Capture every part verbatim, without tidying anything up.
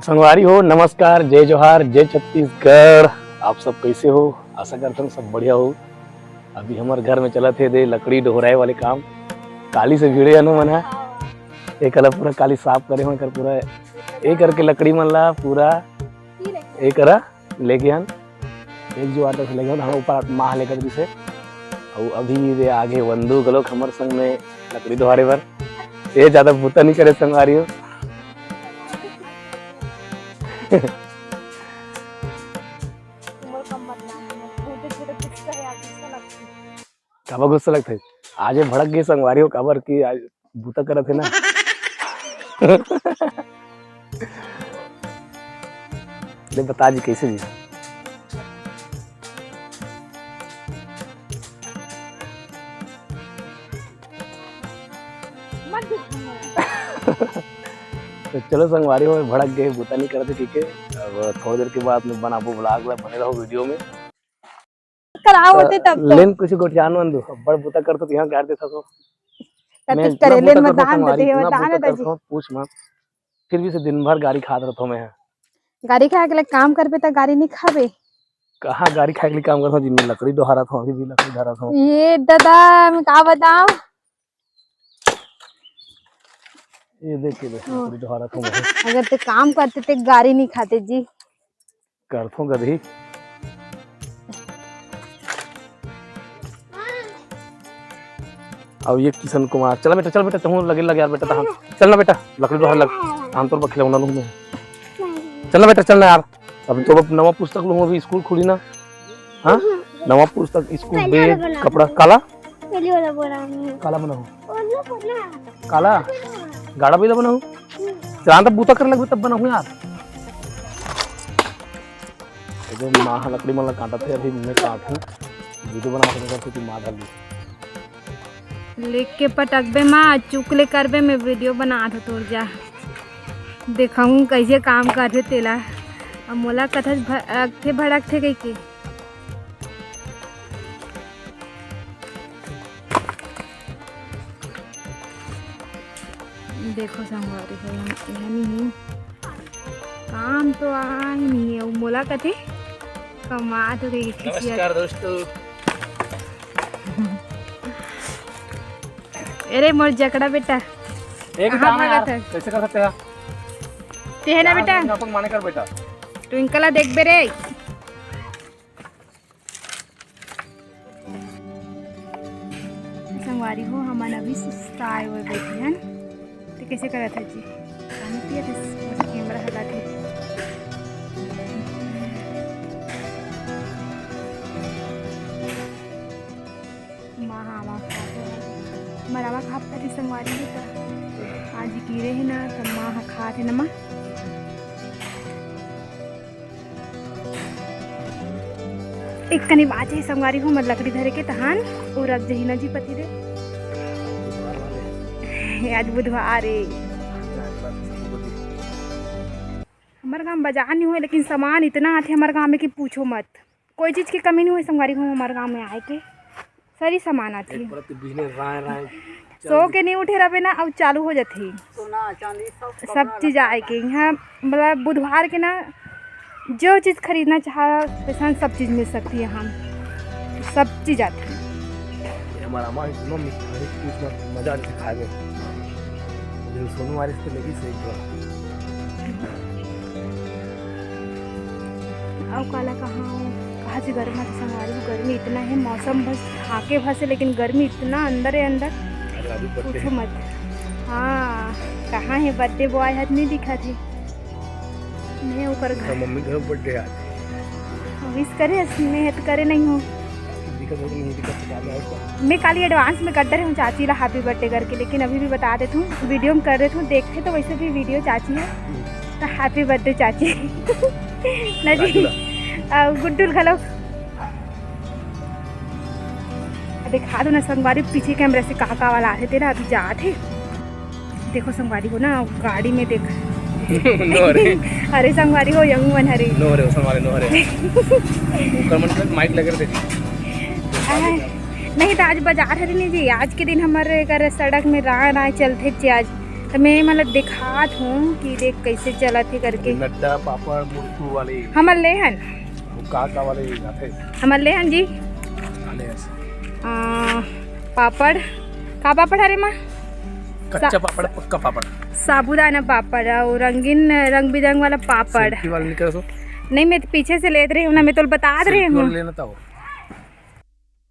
संगवारी हो, नमस्कार, जय जोहार, जय छत्तीसगढ़। आप सब कैसे हो? आशा करथन सब बढ़िया हो। अभी हमर घर में चलत हे दे लकड़ी डोहराए वाले काम। काली से भिड़े हन मन ह। एकर पूरा काली साफ करे हो, एकर पूरा ए करके लकड़ी मन ला पूरा ए करा लेके हन। एक जो आटा से लेके हन, हम ऊपर माह लेकर दिसे। अउ अभी दे आगे वंदू घलोक हमर संग में लकड़ी डोहारे बर। ये ज्यादा बूता नहीं करे संगवारी हो। काबर गुस्सा लगथे? आज ये भड़क गई संगवारी हो, काबर कि आज बूता करत हे ना। ले बता जी, कैसे जी? तो चलो संगवारी हो, भड़क गए, बूता नहीं करते, ठीक है। अब थोड़ी देर के बाद में बनाबो vlog ला, बने रहो video में। कराओ होते तब तो। लेन कुछ गोठियान मन दो, बड़ बूता करतो तो यहाँ काट देता तो। तब मैं कुछ इतना करे, लेन बूता मत करतो दान संगवारी, देते हो, इतना दान बूता दे जी। करतो, पूछ मत। फिर भी से दिन भर गारी खात रहतो मैं। गारी खाए के लिए काम करबे त गारी नहीं खाबे। कहाँ गारी खाए के लिए काम करतो जी, मैं लकड़ी डोहारत हूँ, अभी भी लकड़ी डोहारत हूँ। ये दादा, मैं का बताऊं? ये देख के देख, हाँ। लकड़ी डोहारत हूँ मैं। अगर ते काम करते ते गारी नहीं खाते जी। करथों गधी। अब ये किशन कुमार, चला बेटा, चल बेटा, तहूँ लगे लग यार बेटा, तहन चल ना बेटा, लकड़ी डोहार लग, हम तोर पर खिलौना लूँ मैं। चल ना बेटा, चल ना यार, अब तो अब नवा पुस्तक लूँ, अभी स्कूल खुली ना। हाँ, नवा पुस्तक, स्कूल बैग, कपड़ा, काला पहली वाला बोला हमने। काला बनाहूँ? काला? गाड़ा बैला बनाहूँ? हम्म। चलान तब बूता करे लगबे तब बनाहूँ यार। एदे माँ ह लकड़ी मन ला काटत हे, अभी मैं काटहूँ। वीडियो बना के करते कि माँ धर ली। लेके पटकबे माँ, चुक ले करबे, मैं वीडियो बना दो तोर जा। देखहूँ कैसे काम करथे तेला। अब मोला कथस भ-, अगथे भड़कथे कहिके। देखो संगवारी हो, यहाँ, यहाँ नहीं है। काम तो आए नहीं है, वो मोला कथे कमा तो गई किसी नमस्कार दोस्तों। अरे मोर जकड़ा बेटा, एक कहाँ काम है भागत यार, है? कैसे कर सकते हैं? ते है ना यार, बेटा? अपन माने कर बेटा। ट्विंकल ला देख बे रे। संगवारी हो, हमन अभी सुस्ताए हुए बैठे हन। ते कैसे करत है जी? पानी पियत है, बस कैमरा हला थे। माँ आमा खात है, मरावा खात है संगवारी हो, त आज गिरे है ना, त माँ ह खात है ना माँ। एक कनी बाचे संगवारी हो, मत लकड़ी धरे के तहान, वो रख जही ना जी पति दे। हे, आज बुधवार ए। हमर गांव बाजार नहीं होय, लेकिन सामान इतना आथे हमर गांव में कि पूछो मत। कोई चीज की कमी नहीं होय संगवारी हो, हमर गांव में आए के। सारी सामान आथे। एक परत बिहने राय राय सो के नहीं उठे रहबे ना, अब चालू हो जाथे। सोना, चांदी, सब सब कपड़ा चीज लत्ता आए के। यहाँ मतलब बुधवार के ना जो चीज खरीदना चाह, वैसन सब चीज मिल सकती है यहाँ, सब चीज आथे। ये हमारा माँ इतना मीठा है, कुछ मत, मजा आ जाता खाए में। दिल सोनू वारिस के लगी सही जो। अउ काला कहाँ, कहाँ से गर्मी आथे संगवारी हो, गर्मी इतना है, मौसम बस हाके भसे, लेकिन गर्मी इतना अंदर है अंदर, अरे अभी बर्थडे पूछो है। मत। हाँ, कहाँ है बर्थडे बॉय, हाथ नहीं दिखा थे। मैं ओकर घर मम्मी घर बर्थडे आज। विश करे हस, मैं तो करे नहीं हूँ। दिखत हो कि नहीं दिखत, बाद में आएगा। मैं काली एडवांस में कर दे रही हूँ चाची ला हैप्पी बर्थडे करके, लेकिन अभी भी बता देती हूँ, वीडियो में कर देती हूँ, देखते तो वैसे भी वीडियो चाची है, हम्म। तो हैप्पी बर्थडे चाची। ना जी, राजू ला। अ, गुड्डू घलो। दिखा दो ना संगवारी, पीछे कैमरा से कहाँ कहाँ वाला आथे तेरा, अभी जात हे। देखो संगवारी हो ना, गाड़ी में देख। नो रे। अरे संगवारी हो, यंग वन हरे। नो रे, संगवारी नो रे। ओकर मन के माइक लगे रहे। आ, नहीं तो आज बाजार हरे नहीं जी, आज के दिन हमारे कर सड़क में राय राय चलथे जी आज। तो मैं मतलब दिखात हूँ कि देख कैसे चलत हे करके। नड्डा पापड़ मुरकू वाले। हमर लेहन। वो का का वाले आथे? हमर लेहन जी। आले ऐसे। आ, पापड़। का पापड़ हरे माँ? कच्चा सा- पापड़, पक्का पापड़। साबूदाना पापड़ और रंगीन, रंग बिरंग वाला पापड़। सेल्फी वाले निकल सो। नहीं, मैं तो पीछे से लेत रही हूँ ना, मैं तो बतात रही सेल्फी वाले हूँ। लेना था वो।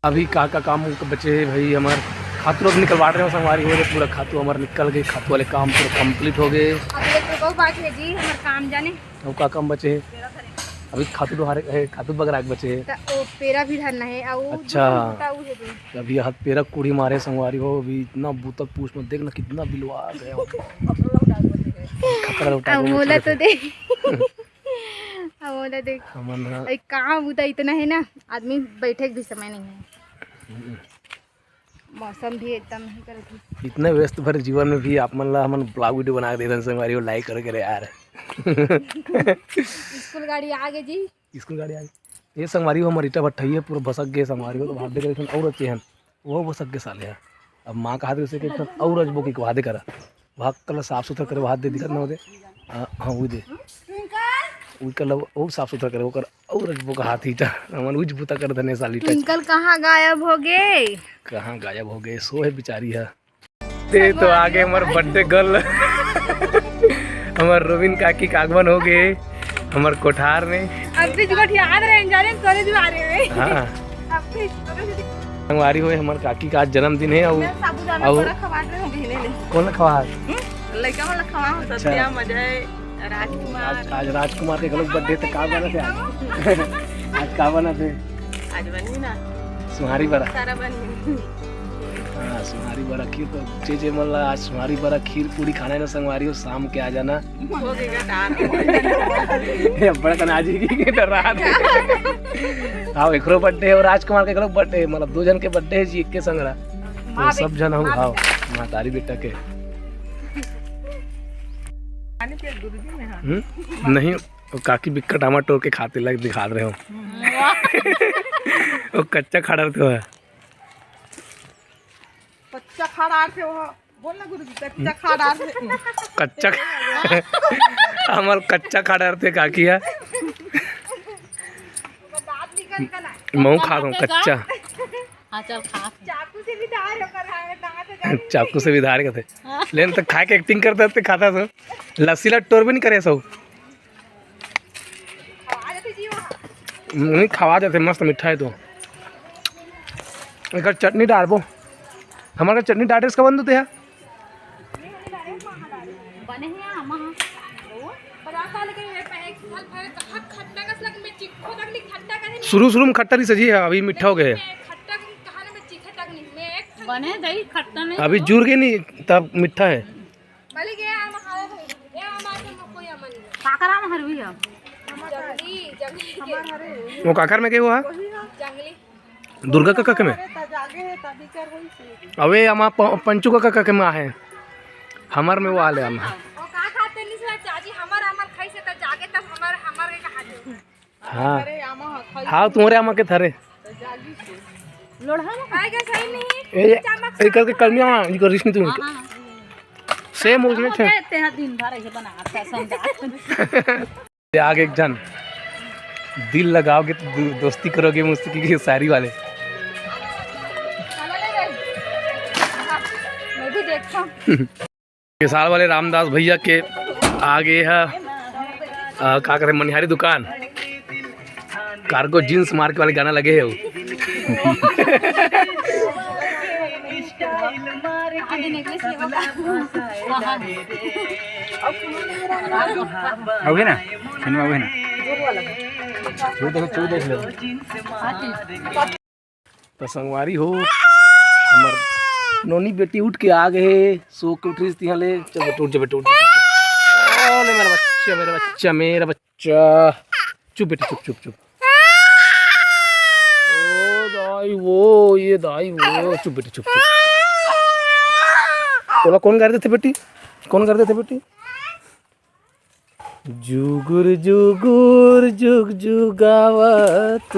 अभी का का काम बचे हे भाई, हमार खातू लोग निकलवा रहे हो संगवारी हो रे, पूरा खातू हमार निकल गए, खातू वाले काम पूरा कंप्लीट हो गए। अभी एक तो बहुत बाकी है जी हमार काम जाने। अब का काम बचे हे? अभी खातू डोहारे, ए, खातू बगरा के बचे हे। त ओ पेरा भी धरना है, आ उ अच्छा। दूसरा बूता उ है जो। अभी हाथ पेरा कुड़ी मारे संगवारी हो, अभी इतना बूता पूछ मत, देख ना कितना बिलवा गया। खतरा उठा आ के मोला बचे तो हे। दे। अब ओला देख। हमन ह अरे, काम उता इतना है ना, आदमी बैठे के भी समय नहीं है। मौसम भी एकदम नहीं करत है। इतने व्यस्त भरे जीवन में भी आप मन ला हमन ब्लॉग वीडियो बना के देथन संगवारी हो, लाइक करे करे यार। स्कूल गाड़ी आ गई जी। स्कूल गाड़ी आ गई। ये संगवारी हो, हमर ईटा भट्ठा ही है, पूरा भसक गए संगवारी हो, तो वहाँ देख रहे और अच्छे हैं। वो बसक के साले ह। अब माँ कहा दे उसे कि एकदम और अजबो के वहा दे करा। वहा कल साफ सुथरा करे, वहा दे दिखत ना होते। हाँ, हाँ, वो दे। वो कल वो साफ सुथरा करे, वो कर और अजबो का हाथ ईटा। हमन उज बुता कर धने साली टच। ट्विंकल कहाँ गायब हो गए? कहाँ गायब हो गए? सो है बेचारी है। दे तो आगे हमर बर्थडे गर्ल। हमर रोबिन काकी का आगमन हो गए हमर कोठार में। अब भी गोठियात रहे, जाने तोरे दुआरे में। हाँ। अब भी संगवारी होए, हमर काकी का आज जन्मदिन है। अउ मैं साबूदाना अउ बड़ा खवात रहे हूँ बहिने ने। कौन खवात? हम्म? लइका वाला खवा हो अच्छा। सत्या, मजय, राजकुमार। आज, आज राजकुमार के घलोक बर्थडे, तो का बनत है आज? आज का बनत है? आज बनी ना। सुहारी बरा। सारा बनी। हाँ, सुहारी बरा खीर तो जे जे मन ला आज सुहारी बरा खीर पूड़ी खाना है ना संगवारी हो, शाम के आ जाना। हो गएगा दान। ये बड़ा कना जी की डरा दे। हाँ, एकरो बर्थडे है और राजकुमार के एकरो बर्थडे है, मतलब दो जन के बर्थडे है जी, एक के संग रहा। तो सब जन हम खाओ, महतारी बेटा के। पानी पिया गुरुजी में, हाँ। हम्म? नहीं, वो काकी बिक्कट आमा टोर के खाते लग दिखा रहे हो। वो कच्चा खा रहे हो। कच्चा खा रहे थे वो। बोल ना गुरुजी, कच्चा खा रहे थे। कच्चा खा-, हमार कच्चा खा रहे थे काकी है। दांत निकल के ना। महू खा रहा हूँ कच्चा। हाँ, चल खा। चाकू से भी धार ओकर, हाँ, दांत है। चाकू से भी धार के थे। लेकिन तो खा के एक्टिंग करते थे, खाता तो। लस्सी ला टोर भी नहीं करे सो। नहीं, खवा जाते, मस्त मीठा है तो। एकर चटनी डालबो। हमारे चटनी डाले इसका बंद होते हैं। बने हैं आमा। शुरू शुरू में खट्टा नहीं सही है, अभी मीठा हो गया है। बने दही खट्टा नहीं। अभी जुड़ गए नहीं, तब मीठा है। काकरा में हरवी है। वो काकर में के हुआ? दुर्गा काका के में? अवे हमार प-, पंचू काका के में आहे। हमार में वो आले हम। हाँ। हाँ, तुम्हारे आमा के थरे। लोढ़ा ना? ए, ए करके कलमिया, इनको रिश्नी तुम। सेम उसने थे। दिन भर ये बना, समझा। आगे एक झन दिल लगाओगे तो दो-, दोस्ती करोगे मुझसे, क्योंकि ये शायरी वाले। मैं भी देखता हूँ। विशाल वाले रामदास भैया के आगे है, आ, का करे, मनिहारी दुकान। कार्गो जींस मार्क वाले गाना लगे है वो। अभी ना, सिनेमा अभी ना। तू देख, तू देख ले। तो संगवारी हो, हमर नोनी बेटी उठ के आ गए हे, सो के उठिस तिहाँ ले। चल बेटा, उठ जा बेटा, उठ जा, उठ जा। ओ, ले मेरा बच्चा, मेरा बच्चा, मेरा बच्चा। चुप बेटी, चुप, चुप, चुप। ओ दाई वो, ये दाई वो, चुप बेटी, चुप, चुप। तोला कौन गारी देथे बेटी? कौन गारी देथे बेटी? जुगुर जुगुर जुग जुगावत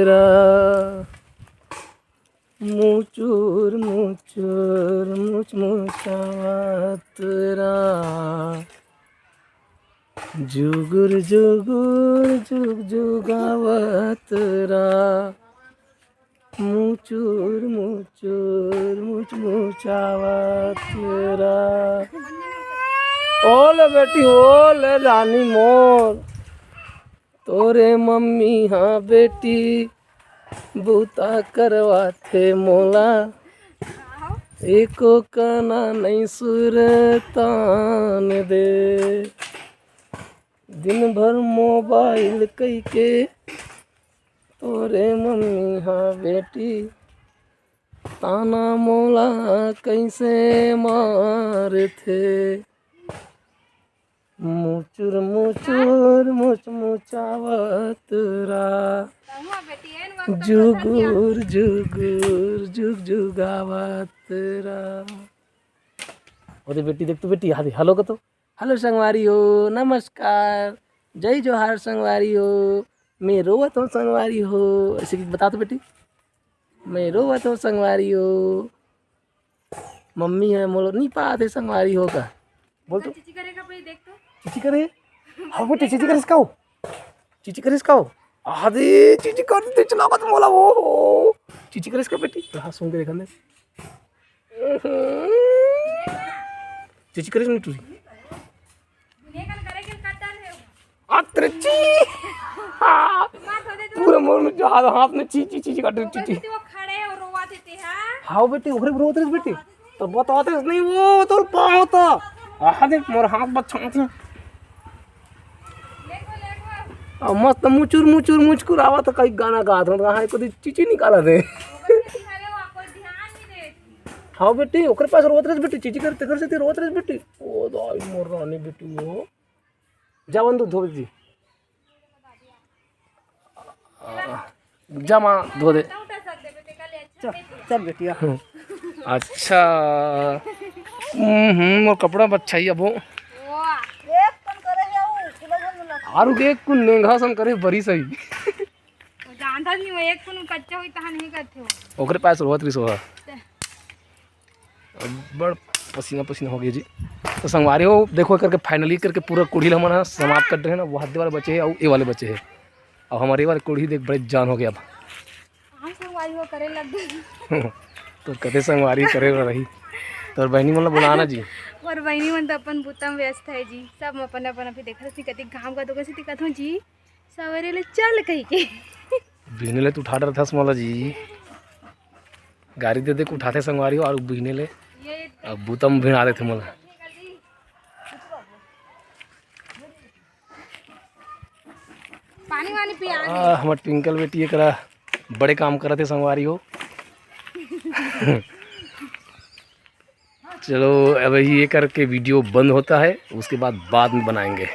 रहा। मुचुर मुचुर मुचमुचावत रा, जुगुर जुगुर जुग जुगावत रा, मुचुर मुचुर मुचमुचावत रा। ओ ले बेटी, ओ ले रानी मोर, तोरे मम्मी हा बेटी बूता करवाथे मोला, एको कना नइ सुरतान दे। दिन भर मोबाइल कइके तोरे मम्मी हा बेटी ताना मोला कइसे मारथे। मुचुर मुचुर मुचमुचावत रा, जुगुर जुगुर जुग जुगावत रा। अरे बेटी, देख तो बेटी, यहाँ दे, हेलो कर तो। हेलो संगवारी हो, नमस्कार, जय जोहार संगवारी हो, मैं रोवत हूँ संगवारी हो, ऐसे कि बता तो बेटी, मैं रोवत हूँ संगवारी हो, मम्मी है मोला नहीं पाते संगवारी हो का। बोल तो। चीची करेगा भाई, देख तो। चीची करे? हाँ बेटी, चीची करिस का हो? चीची करिस का हो? आदे चीची कर दे चला मत मोला वो। चीची करिस का बेटी? हाँ, सुन के देखा दे। चीची करिस नहीं तू? अतरे ची। हाँ। पूरा मोर में जहाज हाथ में ची ची ची ची काट रही ची ची। वो खड़े हो रोवा देते हैं। हाँ बेटी, ओकरे रोवत रहिस बेटी। तो बताते नहीं वो तो पाँव तो। आहा देख मोर हाथ बच्चा। अब मस्त मुचुर मुचुर मुचकुरावत कई गाना गात रहत, कहाँ कदी चीची निकालत हे। हाँ बेटी, ओकरे पास रोवत रहिस बेटी, चीची कर तेकर से रोवत रहिस बेटी। ओ दाई मोर रानी बेटी हो। जा बंदू धो जी। जा माँ धो दे। चल, चल बेटिया। अच्छा। हम्म, हम्म, मोर कपड़ा बच्चा ही अब। आरू के एक कुन नेंगा सन करे बरी सही। वो जानता नहीं, वो एक कुन कच्चा हुई तहन ही करते हो। ओकरे पास रोवत रहिस होहा। बड़ पसीना पसीना हो गया जी। तो संगवारी हो, देखो करके finally करके पूरा कुढ़ी ला हमन ह समाप्त कर रहे हैं ना। वो हद्दे वाले बचे हैं और ये वाले बचे हैं। अब हमारे ये वाले कुढ़ी देख बड़े जान हो गया अब। हम संगवारी हो करे लग गए। तो कते संगवारी करे रही। तोर बहनी मन ला बुलाना जी। और बहनी मन तो अपन बुता में व्यस्त है जी। सब अपन अपन अभी देख रहे कति घाम का दुकान से दिखत हो जी। सवेरे ले चल कही के। बिहने ले तू उठा डरथस मोला जी। गाड़ी दे दे के उठाथे संगवारी हो, और बिहने ले अब बुता म भिड़ा देथे मोला। पानी वानी पिया। आ, हमर ट्विंकल बेटी एकरा बड़े काम करत हे संगवारी हो। चलो, अब ये करके वीडियो बंद होता है, उसके बाद बाद में बनाएंगे।